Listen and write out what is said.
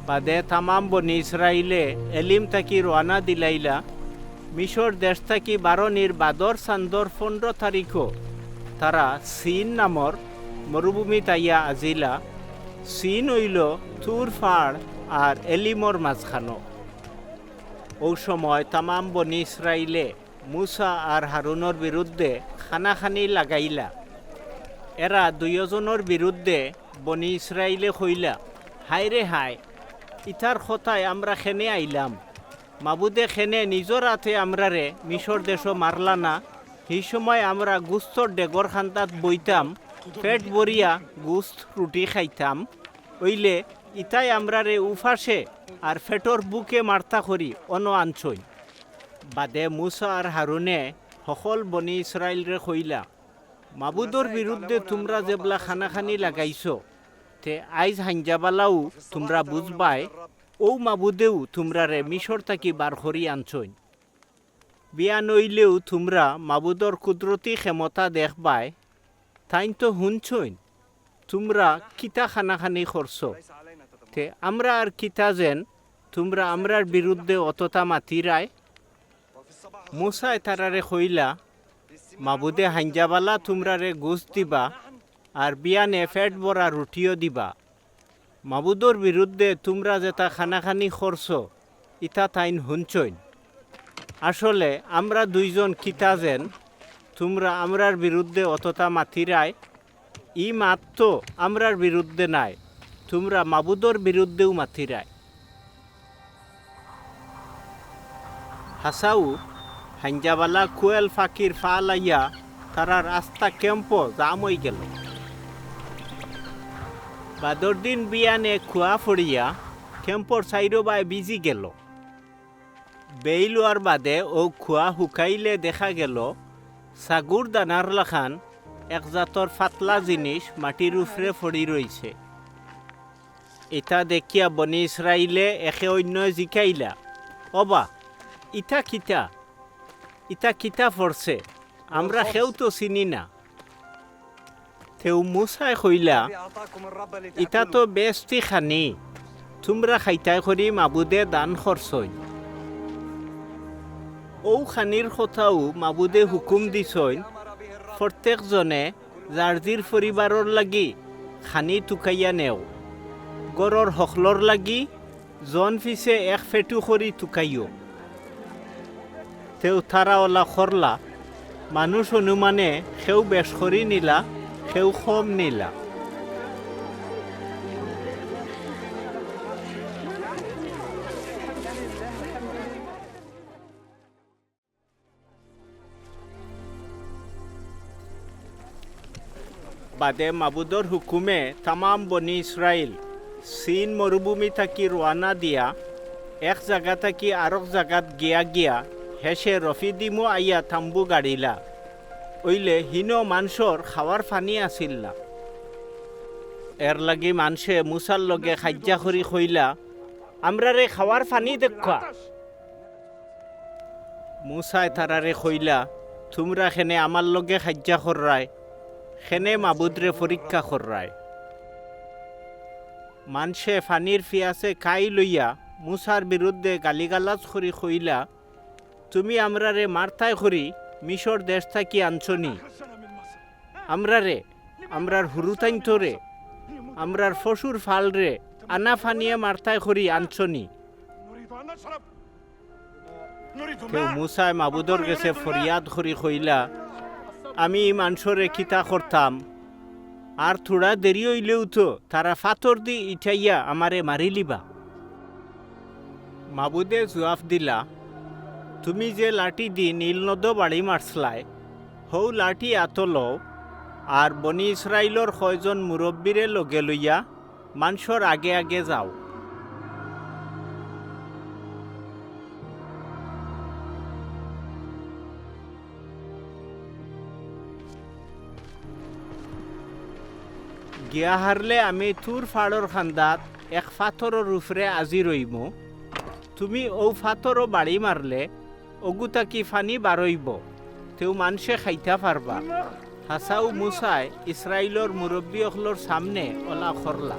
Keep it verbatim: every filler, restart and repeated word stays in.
বাদে তামাম বনি ইসরাইলে এলিম থাকি রওয়ানা দিলাইলা। মিশর দেশ থাকি বারনির বাদর চান্দর পনরো তারিখো তারা সিন নামর মরুভূমিত আইয়া আজিলা। সিন অইলো তুর পাড় আর এলিমর মাঝখানো। অউ সময় তামাম বনি ইসরাইলে মুসা আর হারুনর বিরুদ্ধে কানাকানি লাগাইলা। এরা দুইওজনর বিরুদ্ধে বনি ইসরাইলে কইলা, "হায় রে হায়, ইতার কথায় আমরা কেনে আইলাম? মাবুদে কেনে নিজর আতে আমরারে মিশর দেশো মারলা না? হি সময় আমরা গুস্তর ডেগর কান্দাত বইতাম, পেট ভরিয়া গুস্ত রুটি খাইতাম। অইলে ইতায় আমরারে উপাসে আর পেটর ভুকে মারতা করি অনো আনছইন।" বাদে মুসা আর হারুনে হকল বনি ইসরাইলরে কইলা, "মাবুদর বিরুদ্ধে তুমরা যেবলা কানাকানি লাগাইছো, তে আইজ হাইঞ্জাবালাউ তুমরা বুঝবায়, অউ মাবুদেউ তুমরারে মিশর থাকি বার করি আনছইন। বিয়ান অইলেউ তুমরা মাবুদর কুদরতি ক্ষেমতা দেখবায়। তাইন তো হুনছইন, তুমরা কিতা কানাকানি করছো। তে আমরা আর কিতা যেন তুমরা আমরার বিরুদ্ধে অততা মাতিরায়?" মুসায় তারারে কইলা, "মাবুদে হাইঞ্জাবালা তুমরারে গুস্ত দিবা, আর বিয়ানে পেট ভরা রুটিও দিবা। মাবুদর বিরুদ্ধে তুমরা যেতা কানাকানি করছো, ইতা তাইন হুনছইন। আসলে আমরা দুইজন কিতা যেন তুমরা আমরার বিরুদ্ধে অততা মাতিরায়, ই মাত তো আমরার বিরুদ্ধে নায়, তুমরা মাবুদর বিরুদ্ধেউ মাতিরায়।" হাছাউ, হাইঞ্জাবালা কুয়েল পাখির ফাল আইয়া তারার আস্তা ক্যাম্পো জাম অইগেলো। বাদর দিন বিয়ানে কুয়া পড়িয়া ক্যাম্পর চাইরোবায় ভিজি গেলো। বেইল অওয়ার বাদে অউ কুয়া হুকাইলে দেখা গেলো ছাগুর দানার লাখান এক জাতর পাতলা জিনিস মাটির উপরে পড়ি রইছে। ইতা দেখিয়া বনি ইসরাইলে একে অইন্যে জিকাইলা, "ওবা, ইতা কিতা? ইতা কিতা পড়ছে? আমরা কেউ তো চিনি না।" তেউ মুসায় কইলা, "ইতা তো বেহেস্তি খানি, তুমরা খাইতায় করি মাবুদে দান করছইন। অউ খানির কথাউ মাবুদে হুকুম দিছইন, প্রত্যেক জনে যার জির পরিবারর লাগি খানি তুকাইয়া নেও, ঘরর হকলর লাগি জন পিছে এক ফেটু করি তুকাইও।" তেউ তারা অলা করলা, মানুষ অনুমানে কেউ বেশ করি নিলা, কেউ কম নিলা। বাদে মাবুদর হুকুমে তামাম বনি ইসরাইল সিন মরুভূমি থাকি রওয়ানা দিয়া এক জাগা থাকি আরক জাগাত গিয়া গিয়া হেশে রফিদিমো আইয়া তাম্বু গাড়িলা। অইলে হিনো মানষর খাওয়ার পানি আছিল না। এরলাগি মানষে মুসার লগে কাইজ্জা করি কইলা, "আমরারে খাওয়ার পানি দেউক্কা।" মুসায় তারারে কইলা, "তুমরা কেনে আমার লগে কাইজ্জা কররায়, কেনে মাবুদরে পরীক্ষা কররায়?" মানষে পানির পিয়াসে কাই লইয়া মুসার বিরুদ্ধে গালিগালাজ করি কইলা, "তুমি আমরারে মারতায় করি মিশর দেশ থাকি আনছনি। আমরারে, আমরার হুরুতাইন্তরে, আমরার পশুর ফালরে আনা পানিয়ে মারতায় করি আনছনি।" তেউ মুসায় মাবুদর গেছে ফরিয়াদ করি কইলা, "আমি ই মানষরে কিতা করতাম? আর থুড়া দেরি অইলেউ তো তারা ফাতর দি ইটাইয়া আমারে মারিলিবা।" মাবুদে জুয়াফ দিলা, "তুমি যে লাঠি দি নীল নদো বাড়ি মারছলায়, হউ লাঠি আতো লও, আর বনি ইসরাইলর কয়জন মুরব্বিরে লগে লইয়া মানষর আগে আগে যাও।" গিয়া হারলে আমি তুর ফাড়র কান্দাত এক ফাতরর উপরে আজির অইমু। তুমি অউ ফাতরো বাড়ি মারলে অগু থাকি পানি বারইবো, তেউ মানষে খাইতা পারবা। হাছাউ মুসায় ইসরাইলর মুরব্বি অকলর সামনে অলা করলা।